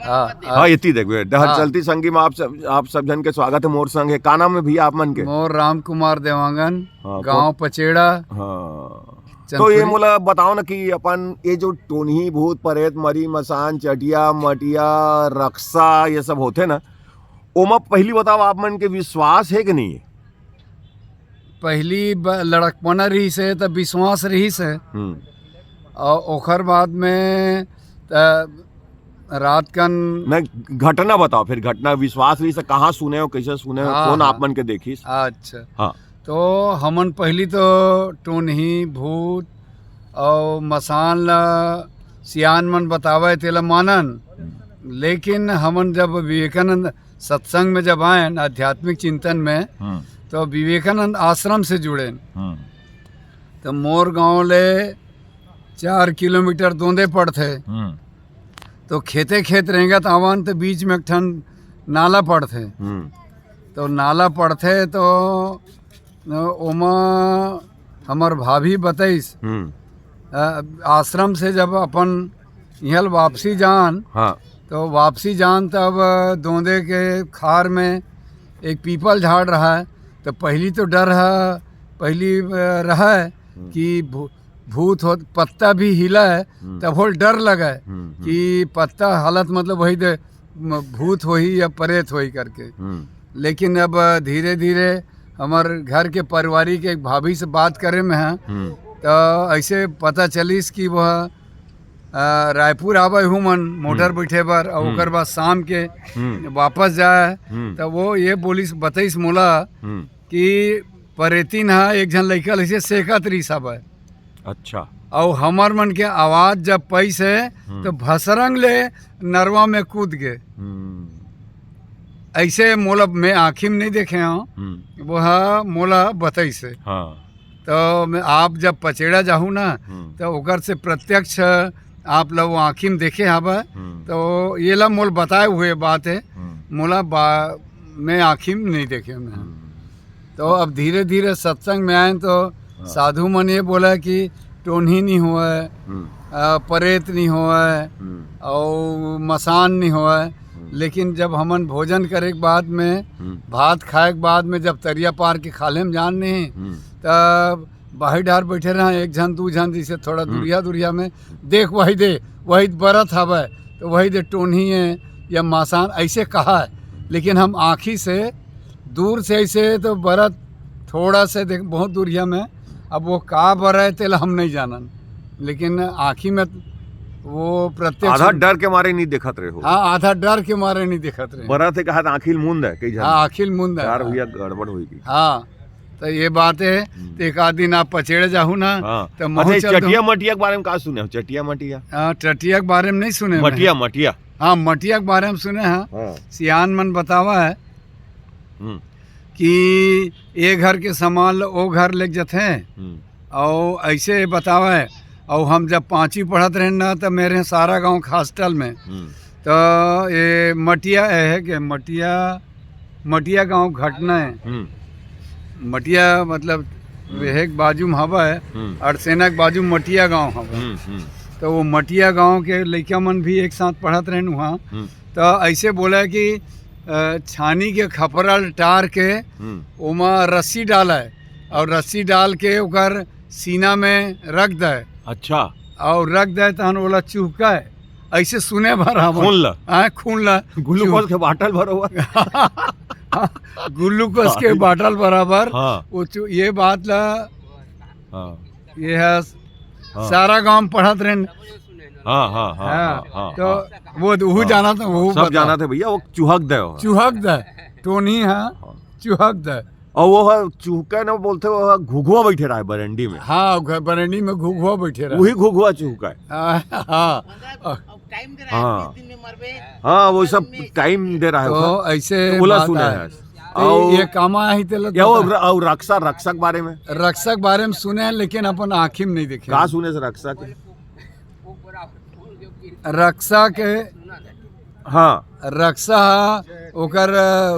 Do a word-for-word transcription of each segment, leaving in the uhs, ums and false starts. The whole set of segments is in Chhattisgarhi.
हाँ, हाँ, इतनी देख बे, डहर हाँ। चलती संगी में आप सब, आप सब जन के स्वागत है मोर संग है। का नाम है भैया आप मन के? मोर राम कुमार देवांगन, हाँ, गांव कौन? पचेड़ा। हाँ। तो ये चंदखुरी। मोला बताओ ना कि अपन ये जो टोनही, भूत, परेत, मरी, मसान, चटिया, मटिया, रक्सा, ये सब होथे ना, ओमा पहली बताओ आप मन के विश्वास है कि नहीं? पहली ब-, लड़कपना रहिस हे, त विश्वास रहिस हे। हम्म। और ओखर बाद में त रात कन नहीं, घटना बताओ, फिर घटना विश्वास रहिस हे, कहाँ सुने हो, कैसे सुने हो, हाँ, कौन हाँ। आप मन के देखिस? अच्छा। हाँ। तो हमन पहली तो टोनही, भूत और मसान ला सियान मन बतावे, तेला मानन। हम्म। लेकिन हमन जब विवेकानंद सत्संग में जब आयन, आध्यात्मिक चिंतन में, हम्म। तो विवेकानंद आश्रम से जुड़ेन। हम्म। तो मोर गांव ले चार किलोमीटर दोंदे पड़थे। हम्म। तो खेते खेत रेंगत आवन, तो बीच में एक ठन नाला पड़थे। हम्म। तो नाला पड़थे, तो ओमा हमर भाभी बतइस, हम्म। अ, आश्रम से जब अपन इहल वापसी जान, हाँ। तो वापसी जान तब दोंदे के खार में एक पीपल झाड़ रहा है। तो पहली तो डर है, पहली, अ, रहा है हम्म। कि भू-, भूत हो, पत्ता भी हिला है, हम्म। तब होल डर लगा है हम्म, हम्म। कि पत्ता हालत मतलब वही दे, म-, भूत होही या प्रेत होही करके। हम्म। लेकिन अब धीरे-धीरे हमर घर के पारिवारिक एक भाभी से बात करे में है, हम्म। तो ऐसे पता चलिस कि वह, अ, रायपुर आवे हुमन मोटर हम्म। बैठे बर, और हम्म। ओकर बाद शाम के हम्म। वापस जाए, हम्म। तो वो ये बोलिस, बतइस मोला हम्म। कि परेतिन ह एक झन लइका लइसे सेकत रहिस हवय। अच्छा। अउ हमर मन के आवाज जब पइस हे, हम्म। तो भसरंग ले नरवा में कूद गे। हम्म। ऐसे मोला, मैं आँखी में नहीं देखे हूँ, हम्म। वो ह मोला बतइस हे। हाँ। तो मैं, आप जब पचेड़ा जाहू ना, हम्म। तो ओकर से प्रत्यक्ष आप लोग वो आँखी में देखे हवय, हम्म। तो ये ला मोल बताए हुए बात है, हम्म। मोला बा-, मैं आँखी में नहीं देखे मैं। हम्म। तो अब धीरे-धीरे सत्संग में आए तो हाँ। साधु मन ये बोला कि टोन्ही नहीं होवय, हम्म। अ, परेत नहीं होवय, हम्म। अउ मसान नहीं होवय। हम्म। लेकिन जब हमन भोजन करे के बाद में, हम्म। भात खाए के बाद में जब तरिया पार के खाल्हे में जान नहीं, हम्म। तब बाहिर डार बैठे रहा, एक झन, दू झन, जैसे थोड़ा हम्म। दुरिया, दुरिया में, "देख, वही दे, वही बरत हवय, तो वही दे टोन्ही है या मसान", ऐसे कहा है। लेकिन हम आँखी से दूर से ऐसे तो बरत थोड़ा से देख, बहुत दूरिया में, अब वो का बरत है, तेला हम नहीं जानन, लेकिन आँखी में वो प्रत्यक्ष आधा डर के मारे नहीं देखत रहे हो। हाँ, आधा डर के मारे नहीं देखत रहे। बरत है कहा, आँखी ल मूंद है, कई झन। हाँ, आँखी ल मूंद है। यार हाँ। भैया, गड़बड़ होई गई। हाँ, तो ये बात है, हम्म। तो एक आध दिन आप पचेड़े जाहू ना, हाँ। तो महू अच्छा, चल चटिया दूँ। मटिया के बारे में का सुने हो? चटिया मटिया? हाँ, चटिया के बारे में नहीं सुने मैं। मटिया, मटिया। हाँ, मटिया के बारे में सुने हैं। हाँ। सियान मन बतावा है हम्म। कि ये घर के सामान ल ओ घर लेके जथे, हम्म। अउ ऐसे बतावा है। अउ हम जब पाँचवीं पढ़त रहेन ना, तो मेरे सारा गांव के हॉस्टल में, हम्म। तो ये मटिया है के मटिया, मटिया गांव घटना है। हम्म। मटिया मतलब हम्म। वेहे के बाजू में हवा है, हम्म। अड़सेना के बाजू में मटिया गांव हवा। हम्म, हम्म। तो वो मटिया गांव के लइका मन भी एक साथ पढ़त रहेन वहाँ। हम्म। तो ऐसे बोला कि, अ, छानी के खपरा ल टार के हम्म। ओमा रस्सी डाला है और रस्सी डाल के ओकर सीना में रख दे। अच्छा। और रख दे तहन ओला चुहका है। ऐसे सुने भर हम खून ला। हाँ, खून ला। ग्लूकोज चुह- के बाटल बरोबर। ग्लूकोज के बाटल बराबर। हाँ। वो चु-, ये बात ला, हाँ। ये है हाँ। सारा गांव पढ़त रहेन। हाँ, हाँ, हाँ, हाँ, हाँ, हाँ, तो हाँ। वो, वो हाँ। जाना था, वो सब बता। जाना था भैया, वो चुहक दे हो। चुहक दे, टोनी है, हाँ। चुहक दे। और वो है, चुहका ना बोलते, वो है, घुघुआ बैठे रहा है बरंडी में। हाँ, घ-, बरंडी में घुघुआ बैठे रहा है। वही घुघुआ चुहका है। हाँ, हाँ। अब टाइम दे रहा है, हाँ। बीस दिन में मरबे। हाँ, वो सब टाइम दे रहा है तो ओकर। ऐसे तो ओला बात सुने है। हैं। तो और ये कामा ही तेला या वो पता। र-, और रक्षा, रक्षा के बारे में? रक्षा के बारे में सुने हैं, लेकिन अपन आँखी में नहीं देखे। का सुने से रक्षा के? रक्षा के, हाँ। रक्षा ह, ओकर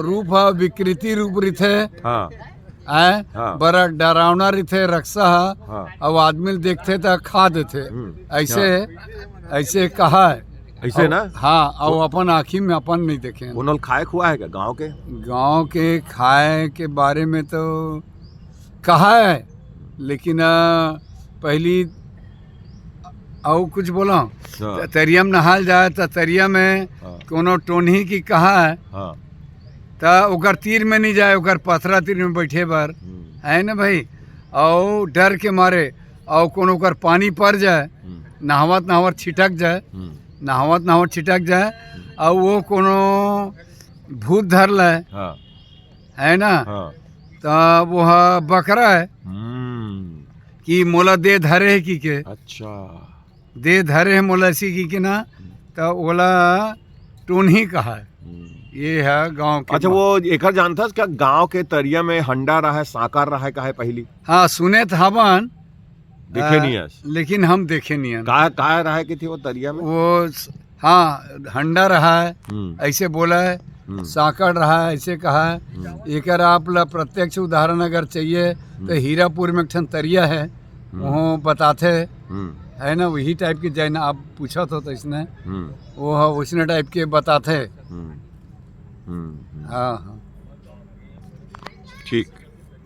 रूप ह, विकृति रूप रिथे। हाँ। हैं? हाँ। बड़ा डरावना रिथे रक्षा ह। हाँ। अब आदमी ल देखथे त खा देथे। हम्म। ऐसे, हाँ। ऐसे कहा है। इसे ना? हाँ, अउ अपन आँखी में अपन नहीं देखे। कोनो ल खाए खुआ है का गाँव के? गाँव के खाए के बारे में तो कहा है, लेकिन, अ, पहली अउ कुछ बोला, हाँ। त-, तरिया में नहाल जाए त तरिया में हाँ। कोनो टोनही की कहा है, हाँ। त ओकर तीर में नहीं जाए, ओकर पथरा तीर में बैठे बर, हम्म। है ना भाई? अउ डर के मारे, अउ कोनो ओकर पानी पर जाए, हम्म। नहावत नहावत छिटक जाए, हम्म। नहावत नहावत छिटक जाए, हम्म। अउ वो कोनो भूत धर ले, हाँ। है ना? हाँ। त वो ह बकरा है हम्म। कि मोला दे धरे है की के। अच्छा। दे धरे है मोला ऐसी की के ना, हम्म। त ओला टोनही कहा है। हम्म। ये है गाँव के अच्छा, बात। वो एकर जानथस क्या, गाँव के तरिया में हंडा रहा है, सांकर रहा है, कहे पहली? हाँ, सुने त हवन, देखे अ, नहीं है। लेकिन हम देखे नहीं हन। का, का रहा है कि थी वो तरिया में? वो स-, हाँ, हंडा रहा है, हम्म। ऐसे बोला है, हम्म। सांकड़ रहा है, ऐसे कहा है। हम्म। एकर आप ला प्रत्यक्ष उदाहरण अगर चाहिए, तो हम्म। हीरापुर में एक ठन तरिया है, हम्म। वहाँ बताथे, हम्म। है ना, वही टाइप के, जैन आप पूछा था तो इसने, हम्म। वो ह-, उसने टाइप के बताथे। हम्म। हम्म, हम्म। हाँ, हाँ। ठीक।